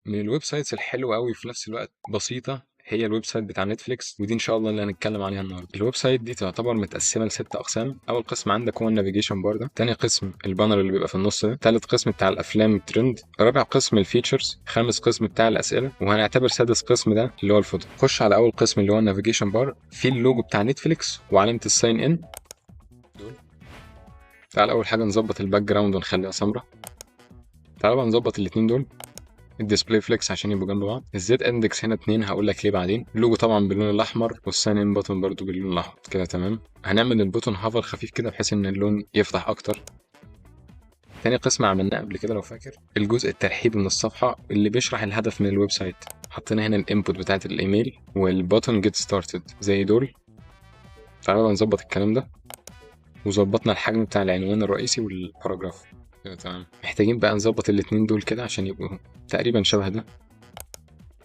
من ال websites الحلوة قوي في نفس الوقت بسيطة هي ال website بتاع نتفليكس، ودي ان شاء الله اللي هنتكلم عليها النهارده. ال website دي تعتبر متقسمه لست اقسام. اول قسم عندك هو ال navigation bar ده، تاني قسم ال banner اللي بيبقى في النص ده، تالت قسم بتاع الافلام الترند، رابع قسم ال features، خامس قسم بتاع الاسئله، وهنعتبر سادس قسم ده اللي هو ال footer. خش على اول قسم اللي هو ال navigation bar، فيه اللوجو بتاع نتفليكس وعلامة ال sign in دول. تعال اول حاجة نظبط ال background ونخليها سمراء. تعال بقى نظبط الاثنين دول، ال display flex عشان يبقوا جنب بعض، ال z index هنا 2 هقول لك ليه بعدين، اللوجو طبعا باللون الاحمر وال sign in button برده باللون الاحمر كده تمام. هنعمل ال button hover خفيف كده بحيث ان اللون يفتح اكتر. تاني قسم عملناه قبل كده لو فاكر، الجزء الترحيبي من الصفحة اللي بيشرح الهدف من ال website. حطينا هنا ال input بتاعت الايميل وال button get started زي دول. تعالوا بقى نظبط الكلام ده، وظبطنا الحجم بتاع العنوان الرئيسي وال paragraph كده تمام. محتاجين بقى نظبط الاتنين دول كده عشان يبقوا تقريبا شبه ده.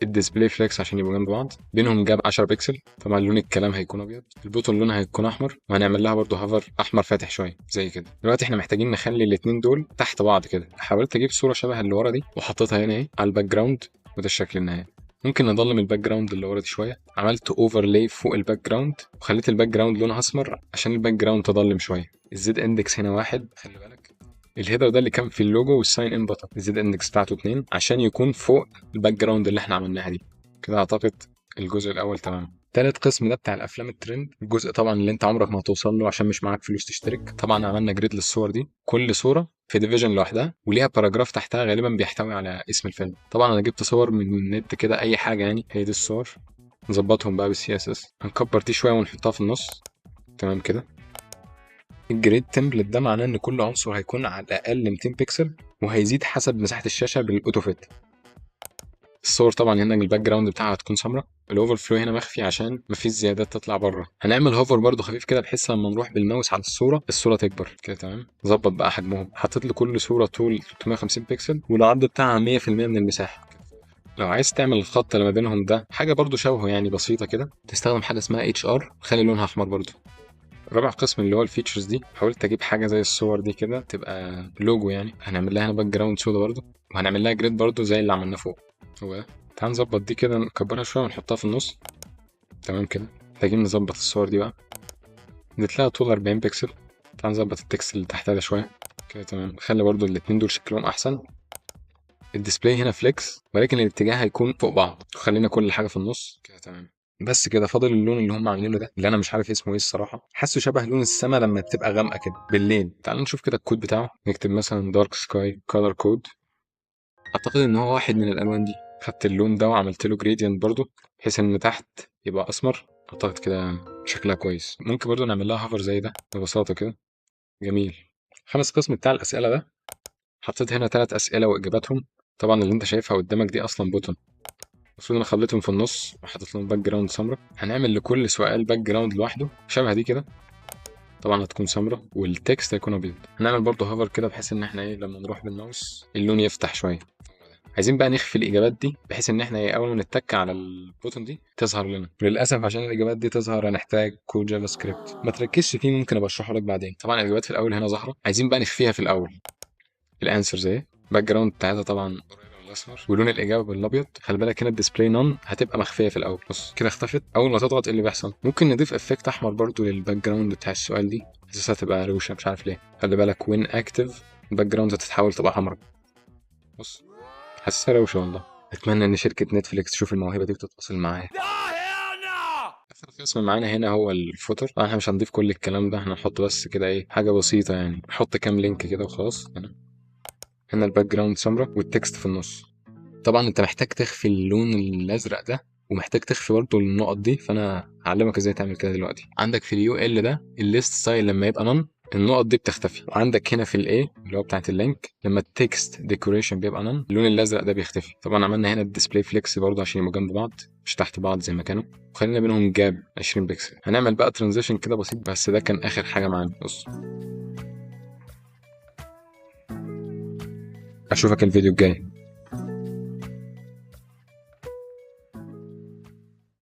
ال display flex عشان يبقوا جنب بعض، بينهم gap 10 بكسل. طبعا لون الكلام هيكون ابيض، ال button لونها هيكون احمر، وهنعمل لها برضو hover احمر فاتح شوية زي كده. دلوقتي احنا محتاجين نخلي الاتنين دول تحت بعض كده. حاولت اجيب صوره شبه اللي ورا دي وحطيتها هنا اهي على ال background، وده الشكل النهائي. ممكن نضلم ال background اللي ورا دي شوية. عملت overlay فوق ال background وخليت ال background لونها اسمر عشان ال background تضلم شوية. ال z index هنا 1، خلي بالك. ال header ده اللي كان في ال logo وال sign in button، ال z index بتاعته 2 عشان يكون فوق ال background اللي احنا عملناها دي كده. اعتقد الجزء الاول تمام. تالت قسم ده بتاع الافلام الترند، الجزء طبعا اللي انت عمرك ما هتوصل له عشان مش معاك فلوس تشترك. طبعا عملنا grid للصور دي، كل صوره في division لوحدها وليها paragraph تحتها غالبا بيحتوي على اسم الفيلم. طبعا انا جبت صور من النت كده اي حاجة يعني، هي دي الصور. نظبطهم بقى بال CSS، هنكبر دي شوية ونحطها في النص تمام كده. ال grid template ده معناه ان كل عنصر هيكون على الاقل 200 بكسل وهيزيد حسب مساحة الشاشة بال auto fit. الصور طبعا هنا ال background بتاعها هتكون سمراء، ال overflow هنا مخفي عشان مفيش زيادات تطلع بره. هنعمل hover برده خفيف كده بحيث لما نروح بالماوس على الصورة الصورة تكبر كده تمام. ظبط بقى حجمهم، حطيت لكل صوره طول 350 بكسل والعرض بتاعها 100% من المساحة. لو عايز تعمل الخط اللي ما بينهم ده حاجة برده شبهه يعني بسيطة كده، تستخدم حاجة اسمها HR، خلي لونها احمر برده. رابع قسم اللي هو ال features دي، حاولت اجيب حاجة زي الصور دي كده تبقى لوجو يعني. هنعمل لها هنا background سودا برده، وهنعمل لها grid برده زي اللي عملناه فوق. هو ده. تعال نظبط دي كده، نكبرها شوية ونحطها في النص تمام كده. محتاجين نظبط الصور دي بقى، اديت لها طول 40 بكسل. تعال نظبط ال text اللي تحتها ده شوية كده تمام. خلي برده الاتنين دول شكلهم احسن. ال display هنا flex ولكن الاتجاه هيكون فوق بعض، وخلينا كل حاجة في النص كده تمام. بس كده فاضل اللون اللي هم عاملينه ده اللي انا مش عارف اسمه ايه الصراحة، حاسه شبه لون السما لما بتبقى غامقه كده بالليل. تعالوا نشوف كده الكود بتاعه، نكتب مثلا dark sky color code. اعتقد ان هو واحد من الالوان دي. خدت اللون ده وعملت له gradient برضو بحيث ان تحت يبقى اسمر. اعتقد كده شكلها كويس. ممكن برضو نعمل لها hover زي ده ببساطة كده. جميل. خامس قسم بتاع الاسئلة ده، حطيت هنا 3 اسئلة واجاباتهم. طبعا اللي انت شايفها قدامك دي اصلا button، المفروض انا خليتهم في النص وحطيت لهم background سمراء. هنعمل لكل سؤال background لوحده شبه دي كده، طبعا هتكون سمراء وال text هيكون ابيض. هنعمل برضه hover كده بحيث ان احنا ايه لما نروح بالماوس اللون يفتح شوية. عايزين بقى نخفي الاجابات دي بحيث ان احنا ايه اول ما نتك على ال button دي تظهر لنا. للاسف عشان الاجابات دي تظهر هنحتاج code JavaScript، ما تركزش فيه ممكن ابقى اشرحه لك بعدين. طبعا الاجابات في الاول هنا ظاهره، عايزين بقى نخفيها في الاول. ال answers اهي، background بتاعتها طبعا الاسمر ولون الاجابة بالابيض. خلي بالك هنا ال display none هتبقى مخفية في الاول. بص كده اختفت. اول ما تضغط ايه اللي بيحصل؟ ممكن نضيف effect احمر برضو لل background بتاع السؤال دي، حاسسها تبقى روشه مش عارف ليه. خلي بالك when active ال background هتتحول تبقى حمراء. بص حاسسها روشه والله. اتمنى ان شركة نتفليكس تشوف الموهبة دي وتتواصل معايا. اخر قسم معانا هنا هو ال footer. طبعا احنا مش هنضيف كل الكلام ده، احنا هنحط بس كده ايه حاجة بسيطة يعني، نحط كام link كده وخلاص. هنا ال background سمراء وال text في النص. طبعا انت محتاج تخفي اللون الازرق ده ومحتاج تخفي برضه النقط دي، فانا هعلمك ازاي تعمل كده دلوقتي. عندك في ال ul ده ال list style لما يبقى none النقط دي بتختفي، وعندك هنا في ال a اللي هو بتاعت ال link لما ال text decoration بيبقى none اللون الازرق ده بيختفي. طبعا عملنا هنا ال display flex برضه عشان يبقوا جنب بعض مش تحت بعض زي ما كانوا، وخلينا بينهم gap 20 بكسل. هنعمل بقى transition كده بسيط، بس ده كان اخر حاجة معانا. بص اشوفك الفيديو الجاي.